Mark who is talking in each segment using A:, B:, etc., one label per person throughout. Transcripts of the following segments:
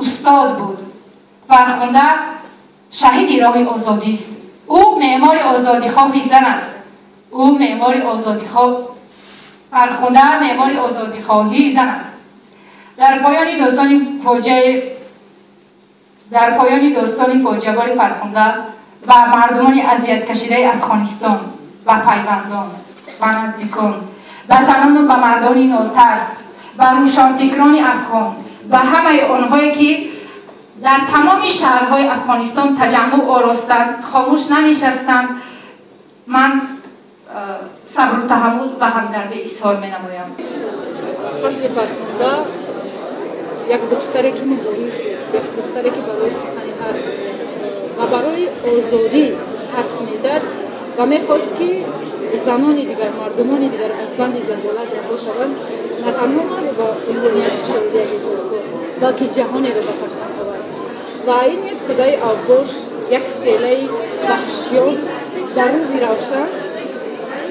A: устод буд. Фархунда шаҳиди роҳи озодист. Ӯ меъмори озодихоҳи зан аст. Ӯ меъмори озодихоҳ Фархунда меъмори озодихоҳии зан аст. Дар поёни достони фоҷиаи дар поёни достони фоҷиабори Фархунда ба мардумони азияткашидаи Афғонистон, ба пайвандон, ба наздикон, ба занону ба мардони нотарс, ба рӯшанфикрони афғон, ба ҳамаи онҳое ки дар тамоми шаҳрҳои Афғонистон таҷаммуъ оростанд, хомӯш нанишастанд, ман сабру таҳаммул ва ҳамдардӣ изҳор менамоям.
B: Қатли Фархунда, як духтаре ки мубориз буд, як духтаре ки барои сухани ҳақ ва барои озодӣ ҳарф мезад ва мехост ки занони дигар, мардумони дигар аз банди ҷаҳолат раҳо шаванд, на танҳо маро ба унвони як шоири, як эҷодкор, балки ҷаҳонеро ба фарзанд овард. Ва ин як тӯдаи авбош, як селаи ваҳшиён дар рӯзи равшан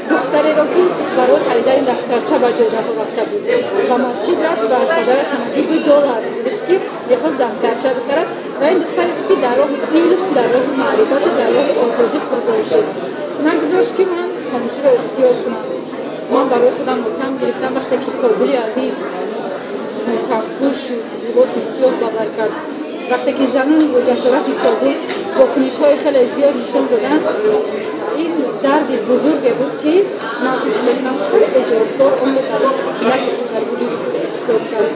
B: духтареро, ки барои харидани дафтарча ба ҷодаҳо рафта буд, ба масҷид рафт ва аз падараш ҳамагӣ 2 доллар гирифт, ки мехост дафтарча бихарад, ва ин духтаре буд, ки дар роҳи илму дар роҳи маърифату дар роҳи озодӣ қурбон шуд. Нагузошт, ки ман хомӯширо ихтиёр кунам. Ман барои худам мотам гирифтам. Вақте ки Кобули азиз мотампӯш шуд, либоси сиёҳ ба бар кард, вақте ки занон бо ҷасорати Кобул вокунишҳои хеле зиёд нишон доданд, ин дарди бузурге буд, ки ман фикр мекунам, ҳар эҷодкор онро дар тинати худ, дар вуҷуди худ эҳсос кард.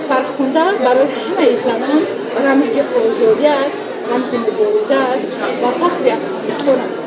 B: Фархунда барои ҳамаи занон рамзи озодӣ аст, рамзи мубориза аст ва фахри Афғонистон аст.